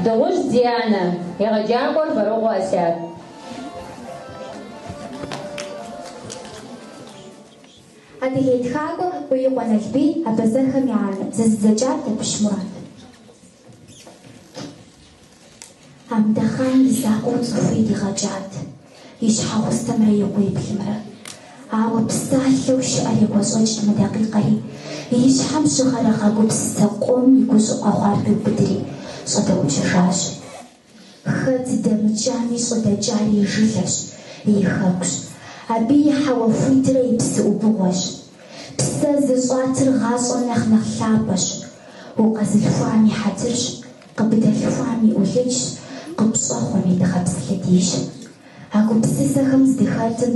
Дыгъужь Дианэ, егъэджакӏуэр Вэрокъуэ Асят. Адыгей тхакӏуэ Къуиикъуэ Налбий Абазэхэм я анэ, зэзыдзэкӏар Табыщ Мурат. Амдэхъан и закъуэу цӏыхуий дигъэкӏат, и щхьэгъусэмрэ и къуиплӏымрэ. Ауэ псалъэу щыӏэр егуащӏэкӏт мы дакъикъэри, и щхьэм щыгъэрыгъа гупсысэ къомым и гущӏыӏу къэхъуар къиубыдри, щӏэдэӏукӏыжащ. Хэт дэмыкӏами, щӏыдэкӏари и жылэщ, и хэкущ. Абы и хьэуа хуитрэ и псы ӏубыгъуэщ. Псэ зыщӏатыр гъащӏэм нэхъ нэхъ лъапӏэщ. Укъэзылъхуам и хьэтырщ, къыбдэлъхуам и ӏулыджщ, къыпщӏэхъуэм и дыгъэпс лъэдийщ. А гупсысэхэм здыхэтым,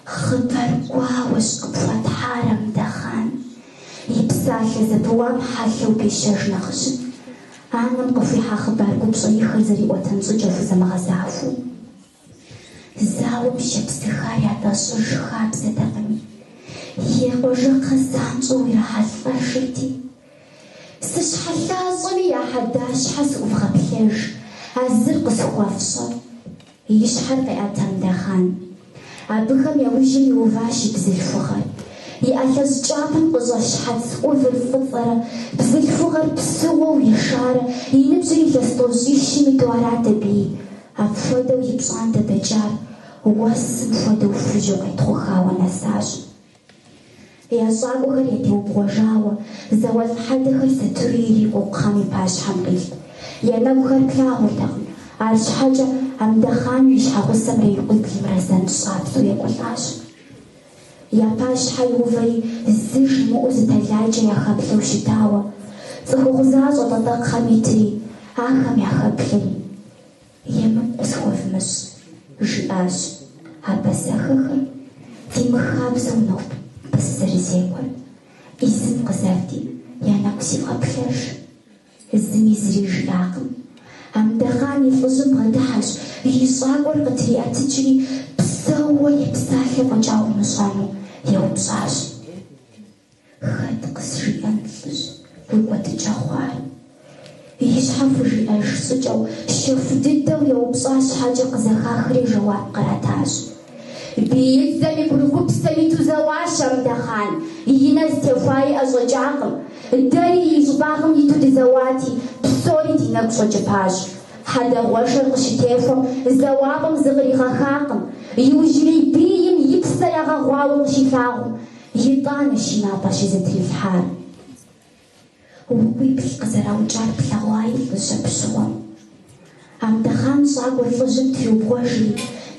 хъыбар гуауэщ къыпхуэтхьар, Амдэхъан. И псалъэ зэпыуам хьэлъэу пещэж нэхъыжьым, анэм къыхуихьа хъыбар гупщӏэихыр зэриӏуэтэн щӏыкӏэ хузэмыгъэзахуэу. Зауэм щепсыхар ятӏэщӏыж хабзэтэкъыми, и къуажэкхъэ занщӏэу ирахьэлӏэжырти, Сыщхьэлъащӏэми я хьэдащхьэ сыӏувгъэплъэж, а зыр къысхуэфщӏэ. И щхьэр къеӏэт Амдэхъан. Абыхэм я ужьым иуващ и бзылъхугъэр. И ӏэлъэщӏ кӏапэм къыщӏэщ щхьэц ӏувыр фӏыцӏэрэ, бзылъхугъэр псыгъуэу ешарэ, и ныбжьыр илъэс тӏощӏищым иту арат абыи. Апхуэдэу и пщӏантӏэ дэкӏар уэсым хуэдэу хужьу къетхъухауэ нэсащ. Я щӏакӏуэхэр ятеубгъуэжауэ, зауэлӏ хьэдэхэр сатыру ирикӏуэу кхъэм и пащхьэм къилът. Я нэгухэр плъагъуртэкъым, арщхьэкӏэ Амдэхъан и щхьэгъусэмрэ и къуиплӏымрэ занщӏабзэу екӏуэлӏащ. Я пащхьэ иувэри зы жимыӏэу зы тэлайкӏэ яхэплъэу щытауэ, цӏыхухъу защӏэт атӏэ кхъэм итри, ахэм яхэплъэри. Емыкӏу къысхуэвмыщӏ, жиӏащ абазэхэхэр, фи мыхабзэу нобэ сызэрызекӏуэр. ӏизын къызэфти, я нэгу сивгъэплъэж. Зыми зыри жиӏакъым. Амдэхъан и лӏыжьым бгъэдыхьэщ, и щӏакӏуэр къытриӏэтыкӏри, псэууэ епсалъэ фӏэкӏа умыщӏэну, еупщӏащ. Хэт къызжиӏэн, лӏыжь, уи кӏуэдыкӏэ хъуар? И щхьэ хужиӏэж щӏыкӏэу, щэху дыдэу еупщӏа щхьэкӏэ къызэхахри жэуап къратащ. Биидзэм и курыкупсэм иту зэуащ Амдэхъан, и нэ зытехуаи ӏэщӏэкӏакъым. Дэри и щӏыбагъым иту дызэуати, псори ди нэгу щӏэкӏыпащ. Хьэдэгъуэшэр къыщытехуэм, зэуапӏэм зыкъригъэхакъым. Иужьрей бийм и псэр ягъэгъуауэ къыщилъагъум, Итӏанэщ и напӏэ щызэтрилъхьар. Уи къуиплӏ къызэраукӏар плъэгъуаи, лӏыжь, апщыгъуэм. Амдэхъан щӏакӏуэр лӏыжьым триубгъуэжри,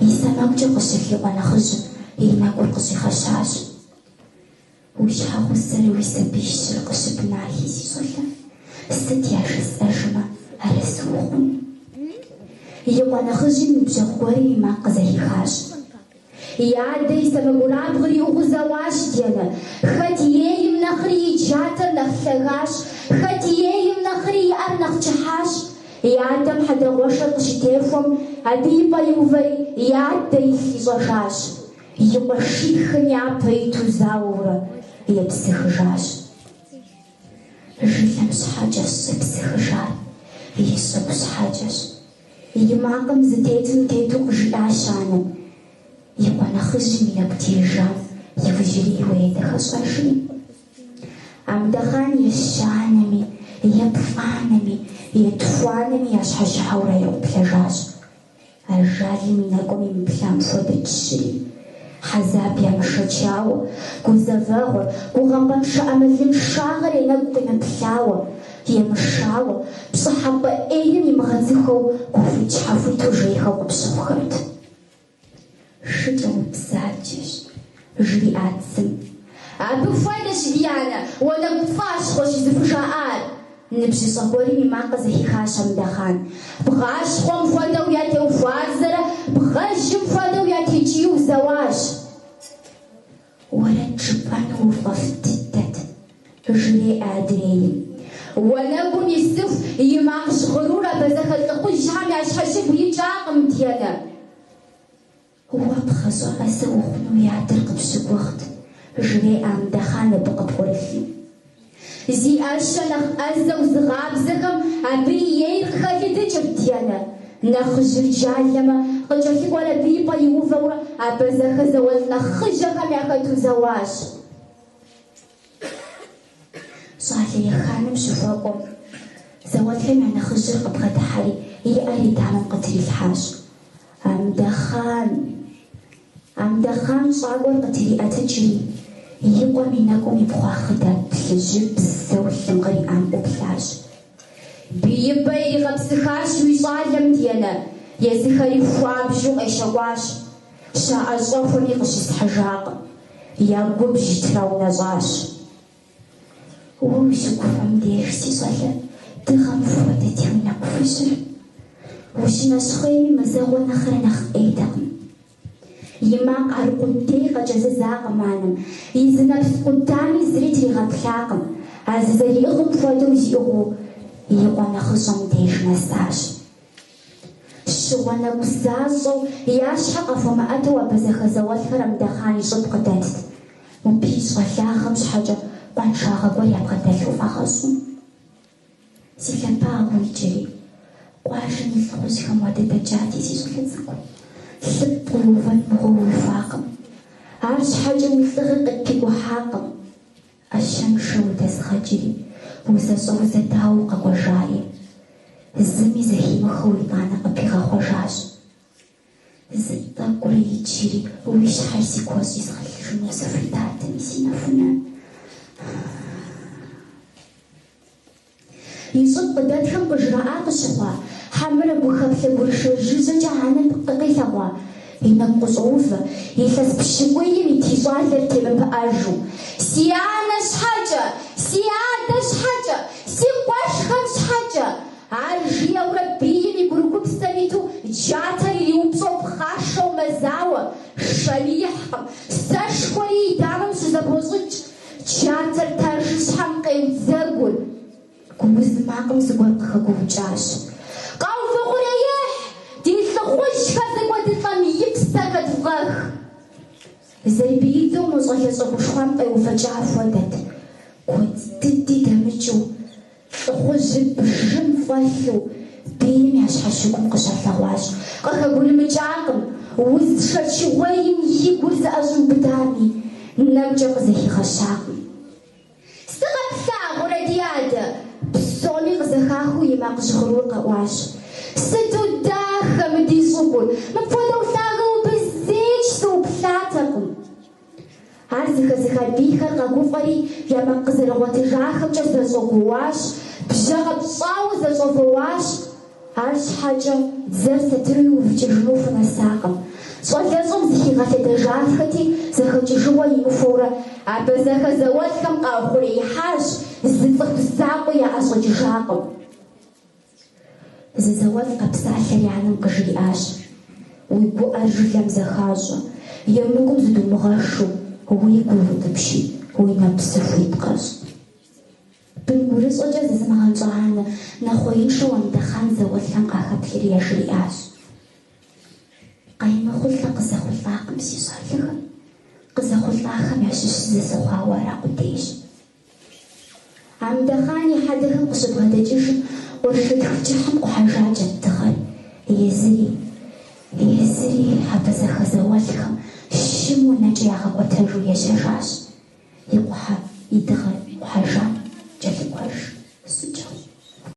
и сэмэгукӏэ къыщылъ и къуэ нэхъыжьым и нэгур къыщӏигъэщащ. Уи щхьэгъусэрэ уи сабиищыр къыщыбнахи, си щӏалэ, сыт яжесӏэжмэ, арэзы ухъун? И къуэ нэхъыжьым ныбжьэгъу гуэрым и макъ къызэхихащ. И адэ и сэмэгурабгъыр иӏыгъыу зэуащ, ди анэ. Хэт ейм нэхъри и джатэр нэхъ лъэгащ, хэт ейм нэхъри и ӏэр нэхъ кӏыхьащ. И адэм хьэдэгъуэшэр къыщытехуэм, абы и пӏэ иувэри, и адэ илъ ищӏэжащ. И къуэшихым япэ иту зауэурэ епсыхыжащ. Жылэм щхьэкӏэщ щӏепсыхыжар, и щӏыгу щхьэкӏэщ. И макъым зытетым тету къыжиӏащ анэм. И къуэ нэхъыжьым и нэгу диижам иужьрейуэ едэхэщӏэжри. Амдэхъан ещанэми, еплӏанэми, етхуанэми ящхьэщыхьэурэ яӏуплъэжащ. Ажалым и нэкӏуэм имыплъам хуэдэт щыри, хьэзаб ямышэчауэ, гузэвэгъуэр, гугъапӏэншэ ӏэмалыншагъэр я нэгу къимыплъауэ, емышауэ, пщӏыхьэпӏэ ӏейм имыгъэдзыхэу гухуит-щхьэхуиту жейхэу къыпщыхъухэрт. Шыкӏэ убзаджэщ, жриӏат зым. Абы хуэдэщ, ди анэ, уанэгу пцӏащхъуэщ зыхужаӏар. Ныбжьыщӏэ гуэрым и макъ къызэхихащ Амдэхъан. Бгъащхъуэм хуэдэу ятеухуарзэрэ бгъэжьым хуэдэу ятекӏийу зэуащ. Уэрэд жыпӏэну уфӏэфӏ дыдэт, жреӏэ адрейм. Уанэгум исыху и макъ жьгъырур абазэхэ лӏыхъужьхэм я щхьэщыгу икӏакъым, ди анэ. Уэ пхъащӏэ ӏэзэ ухъуну уи адэр къыпщыгугът, жреӏэ Амдэхъан абы къыбгъурылъым. Зи ӏэщэ нэхъ ӏэзэу зыгъабзэхэм абы и ейр къыхэлыдыкӏырт. ди анэ? Нэхъыжьыр джалэмэ, къыкӏэлъыкӏуэр абы и пӏэ иувэурэ абэзэхэ зауэлӏ нэхъ хъыжьэхэм яхэту зэуащ. Щӏалэ еханэм щыхуэкӏуэм, зауэлӏхэм я нэхъыжьыр къыбгъэдыхьэри и ӏэр и дамэм къытрилъхьащ. Амдэхъан! Амдэхъан щӏакӏуэр къытриӏэтыкӏри, и къуэм и нэкӏум ипхъуа хъыдан плъыжьыбзэу лъым къриӏам ӏуплъащ. Биибэ иригъэпсыхащ уи щӏалэм, ди анэ, езыхэри хуабжьу къещэкӏуащ. Щаӏэщӏэхуэми къыщысхьыжакъым, я губжь траунэщӏащ. Уэ ущыгуфӏэм деж, си щӏалэ, дыгъэм хуэдэти уи нэкӏу хужьыр. Ущынэщхъейми мазэгъуэ нэхърэ нэхъ ӏейтэкъым. И макъ аркъудей къэкӏэзызакъым анэм, и зы нэпс къудами зыри тригъэплъакъым, а зызэриӏыгъым хуэдэу зиӏыгъыу и къуэ нэхъыщӏэм деж нэсащ. Щыгъуэ нэкӏу защӏэу, я щхьэ къахуэмыӏэту абэзэхэ зауэлӏхэр Амдэхъан и щӏыб къыдэтт, мобы и щӏалагъэм щхьэкӏэ къуаншагъэ гуэр ябгъэдэлъу фӏагъэщӏу. Си лъэпагъыу иджыри, къуажэм и лӏыхъужьхэм уадэдэкӏати, си щӏалэ цӏыкӏу, лӏы пкъуэувэн мыгъуэ уихуакъым. Арщхьэкӏэ уи лӏыгъэр къыппикӏухьакъым. ӏэщэншэу удэзгъэкӏри, узэщӏэузэдауэ укъэкӏуэжаи. Зыми зэхимыхыу итӏанэ къыпигъэхъуэжащ. Зы тӏэкӏурэ иджыри уи щхьэр си куэщӏ изгъэлъыжыну сыхуитатэми, си нэхунэ. И щӏыб къыдэтхэм къыжраӏа къыщыхъуа, хьэмэрэ гухэплъэ гурышэ жыжьэкӏэ анэм къилъэгъуа? И нэгу къыщӏоувэ, илъэс пщыкӏуийм ит и щӏалэр темыпыӏэжу. Си анэ щхьэкӏэ! Си адэ щхьэкӏэ! Си къуэшхэм щхьэкӏэ! Ар жиӏэурэ бийм и курыкупсэм иту джатэр ириупщӏэу пхъашэу мэзауэ, шэми ихькъым, сэшхуэри и дамэм щызэбгрощӏыкӏ. Джатэр тажыщхьэм къеудзэгур. Гууз макъым зыгуэр къыхэгуукӏащ. Къэвухъуреихь! Ди лӏыхъужьхэр зэкӏуэдылӏэм и псэ хэдвгъэх! Зэрыбиидзэу мо щӏалэщӏэ гушхуам къеувэкӏа хуэдэт. Куэд дыди дэмыкӏыу, лӏыхъужьыр бжым фӏэлъу бийм я щхьэщыгум къыщалъэгъуащ. Къыхэгурымыкӏакъым, уз шэчыгъуейм и гур зыӏэщӏиубыдами, нэгукӏэ къызэхигъэщакъым. Сыкъэплъагъурэ, ди адэ? Псоми къызэхахыу и макъ жьгъырур къэӏуащ. Сыту дахэ мы ди щӏыгур! Мыпхуэдэу лъагэу абы зэикӏ сыӏуплъатэкъым. Ар зэхэзыха бийхэр къэгуфӏэри, я макъ къызэрыгъуэтыжахэмкӏэ зэщӏэгуоуащ, бжьэ къэпщӏауэ зэщӏэвэуащ. Арщхьэкӏэ дзэр сатыру иувыкӏыжыну хунэсакъым. Щӏалэщӏэм зыхигъэлъэдэжахэти, зэхэкӏыжыгъуэ имыхуэурэ, абэзэхэ зауэлӏхэм къаухъуреихьащ, зы цӏыху закъуи яӏэщӏэкӏыжакъым. Зы зауэлӏ къэпсалъэри анэм къыжриӏащ, Уи гуӏэр жылэм зэхащӏэ, емыкӏум зыдумыгъэшу, уи гур утӏыпщи, уи нэпсыр хуит къэщӏ. Бын гурыщӏэкӏэ зызымыгъэнщӏа анэ нэхъуеиншэу Амдэхъан зауэлӏхэм къахэплъри яжриӏащ, Къаймыхъулӏэ къызэхъулӏакъым си щӏалэхэм, къызэхъулӏахэм ящыщ зы сыхъуауэ ара къудейщ. Амдэхъан и хьэдэхэм къыщыбгъэдэкӏыжым, къуршытх кӏыхьым къухьэжакӏэт дыгъэр. Езыри, езыри абэзэхэ зауэлӏхэм щыму нэкӏэ ягъэкӏуэтэжу ежьэжащ. И къухьэ, и дыгъэр къухьэжам.